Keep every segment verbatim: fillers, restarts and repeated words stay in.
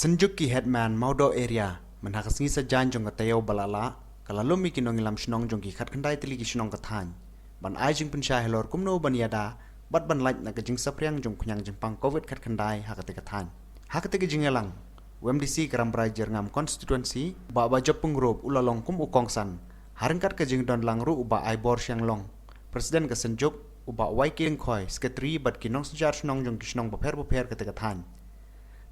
Synjuk ki Headman Mawdoh Area, mynha ka sngi Saitjaiñ jong ka taïew ba la lah, ka la lum ïa ki nongïalam shnong jong ki khatkhyndai tylli ki shnong ka thaiñ ban ai jingpynshai halor kumno ban ïada bad ban lait na ka jingsaphriang jong khñiang jingpang covid khatkhyndai ha katei ka thaiñ. Ha katei ka jingïalang, u MDC ka Rambrai Jyrngam Constituency, Bah Bajop Pyngrope, u la long kum u kongsan, ha ryngkat ka jingdon lang ruh u Bah Aibor Shanglong, President ka Synjuk, u Bah Y K Lyngkhoi, Secretary, bad ki nongsynshar shnong jong ki shnong bapher bapher katei ka thaiñ.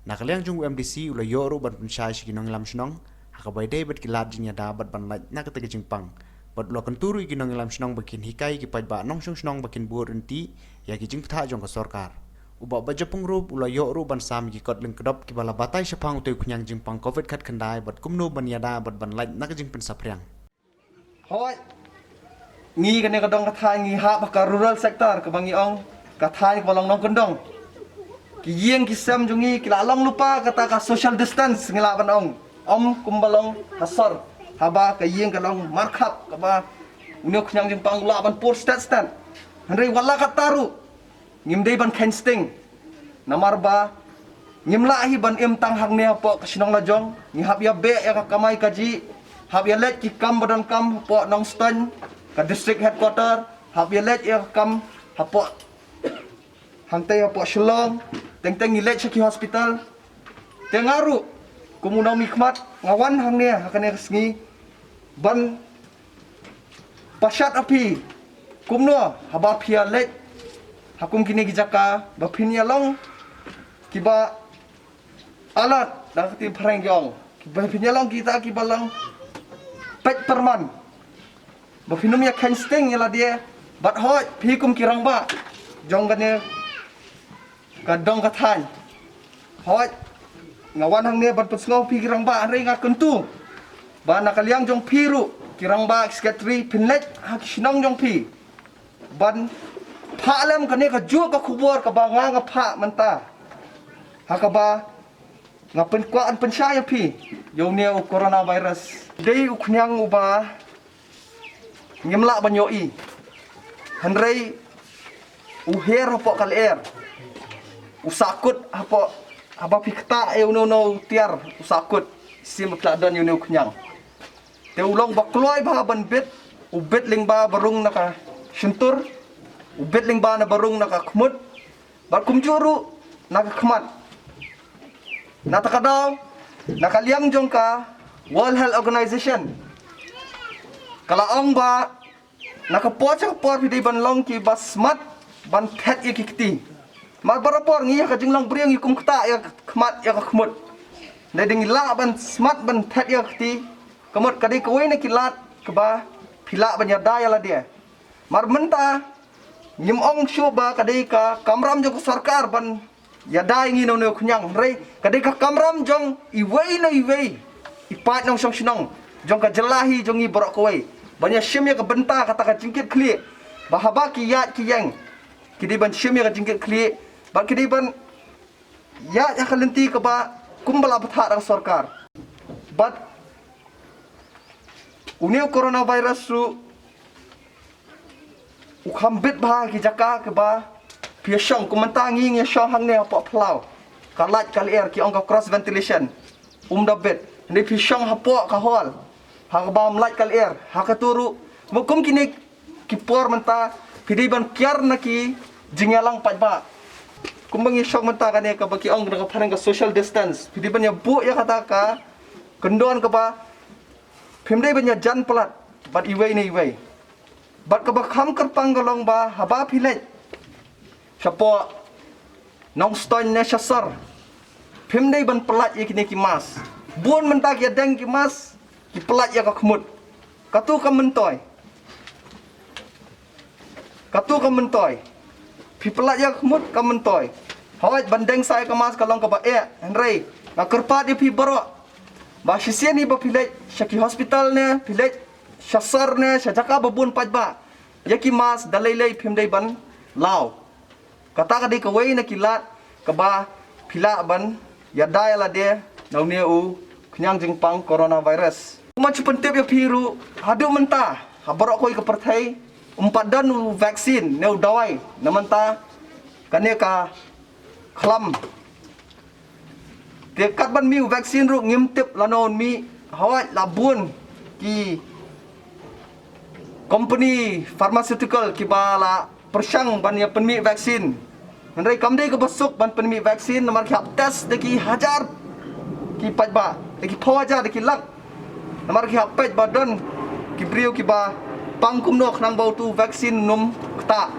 Na ka liang jong u MDC, u la ïoh ruh ban pynshai sha ki nongïalam shnong ha kaba ïadei bad ki lad jingïada bad ban lait na katei ka jingpang, bad u la kyntu ruh ïa ki nongïalam shnong ba kin hikai ïa ki paidbah nongshong shnong ba kin bud ryntih ïa ki jingbthah jong ka sorkar. U Bah Bajop Pyngrope u la ïoh ruh ban sam ïa ki kot lyngkdop kiba la batai shaphang utei u khñiang jingpang covid khatkhyndai bad kumno ban ïada bad ban lait na ka jingpynsaphriang. Hooid, ngi kane ka dong ka thaiñ ngi hap ha ka rural sector kaba ngi ong ka thaiñ kaba long nongkyndong. Ki ïing ki sem jong ngi ki la long lypa kata ka social distance ngi lah ban ong. Ym kumba long ha sor, haba ka ïing ka long markhap kaba une u khñiang jingpang u lah ban pur stet stet. Hynrei wat la katta ruh, ngim dei ban kheiñ sting. Namar ba ngim lah hi ban im tang hangne hapoh ka shnong lajong, ngi hap ïa beh ïa ka kamai kajih, hap ïa leit ki kam ba donkam hapoh Nongstoiñ, ka district headquarter, hap ïa leit ïa ka kam hapoh hangtei hapoh Shillong, teng teng ngi leit sha ki hospital. Te nga ruh kum u nongmihkhmat nga wan hangne ha kane ka sngi ban pashat ha phi kumno haba phi ïa leit ha kum kine ki jaka ba phin ïa long kiba alert, da ka ktien phareng ki ong, kiba phin ïa long kita kiba long peit pyrman, ba phin ym ïa kheiñ sting ïa lade. Bad hooid phi kum ki rangbah jong kane ka dong ka thaiñ, hooid nga wan hangne ban pynsngew phi ki rangbah, hynrei nga kyntu ba na ka liang jong phi ruh ki rangbah, ki secretary, phin leit ha ki shnong jong phi ban phah lem kane kajuh ka khubor kaba nga nga phah mynta, ha kaba nga pynkwah ban pynshai ïa phi ïa une u coronavirus. Dei u khñiang uba ngim lah ban ïohi, hynrei u her hapoh ka lyer, u sahkut hapoh, haba phi ktah ïa uno uno u tiar, u sahkut, shisien ba phi la don ïa une u khñiang. Te u long ba kloi bha ban bit, u bit lyngba ba rung na ka shyntur, u bit lyngba na ba rung na ka khmut, bad kumjuh ruh na ka khmat. Na kata ka daw, na ka liang jong ka World Health Organization ka la ong ba na ka por sha ka por phi dei ban long kiba smat ban thet ïa ki kti. Namar barabor ngi ha ka jinglong briew ngi kum ktah ïa ka khmat ïa ka khmut. Dei dei ngi lah ban smat ban thet ïa ka kti. Ka mut ka dei kawei na ki lad kaba phi lah ban ïada ïa lade. Namar mynta ngim ong shuh ba ka dei ka kamram jong ka sorkar ban ïada ïa ngi na une u khñiang, hynrei ka dei ka kamram jong iwei na iwei i paid nongshong shnong jong ka jylla hi jong ngi baroh kawei ban ïa shim ïa ka bynta kata ka jingkit khlieh, ba haba ki ïaid ki ïeng ki dei ban shim ïa ka jingkit khlieh bad ki dei ban ïaid ha ka lynti kaba kumba la bthah da ka sorkar. Bad une u coronavirus ruh u kham bit bha ki jaka kiba phi ïa shong, kum mynta ngi ngi ïa shong hangne hapoh phyllaw, ka lait ka lyer ki ong ka cross ventilation, um da bit. Hynrei phi shong hapoh ka hall ha kaba ym lait ka lyer, ha katu ruh, mo kum kine ki por mynta phi dei ban kiar na ki jingïalang paidbah. Kumba ngi shong mynta kane kaba ki ong na ka phareng ka social distance, phi dei ban ïa buh ïa kata ka kyndon kaba phim dei ban ïa jan palat bad iwei na iwei. Bad kaba kham kyrpang ka long ba haba phi leit shapoh Nongstoiñ ne sha sor, phim dei ban pyllait ïa kine ki mask. Bun mynta ki ïadeng ki mask ki pyllait ïa ka khmut. Katu ka myntoi. Katu ka myntoi. Phi pyllait ïa ka khmut ka myntoi. Hooid, ban deng sa ïa ka mask ka long kaba eh, hynrei nga kyrpad ïa phi baroh ba shisien hi ba phi leit sha ki hospital ne phi leit sha sor ne sha jaka ba bun paidbah, ïa ki mask da lei lei phim dei ban law. Kata ka dei kawei na ki lad kaba phi lah ban ïada ïa lade na une u khñiang jingpang coronavirus. Kumba shu pyntip ïa phi ruh, haduh mynta ha baroh kawei ka pyrthei ym pat don u vaccine ne u dawai. Na mynta kane ka khlam Te kat ban mih u vaccine ruh ngim tip lano un mih, hawai la bun ki company pharmaceutical kiba la pyrshang ban ïa pynmih vaccine. Hynrei kam dei kaba suk ban pynmih vaccine namar ki hap test da ki hajar ki paidbah, da ki phew hajar, da ki lak. Namar ki hap peit ba don ki briew kiba pang kumno khnang ba utu vaccine un ym ktah.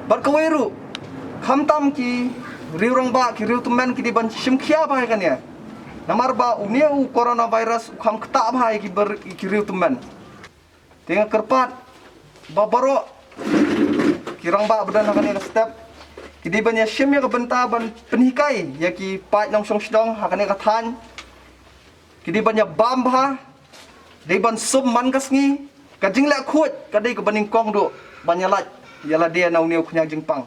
Bad kawei ruh, khamtam ki riew rangbah, ki riew tymmen ki dei ban shim khia bha ïa kane. Namar ba une u coronavirus u kham ktah bha ïa ki bar-, ïa ki riew tymmen. Te nga kyrpad ba baroh ki rangbah ba don ha kane ka step ki dei ban ïa shim ïa ka bynta ban pynhikai ïa ki paid nongshong shnong ha kane ka thaiñ. Ki dei ban ïa bam bha, dei ban sum man ka sngi. Ka jingleh khuid ka dei kaba nyngkong duh ban ïa lait ïa lade na une u khñiang jingpang.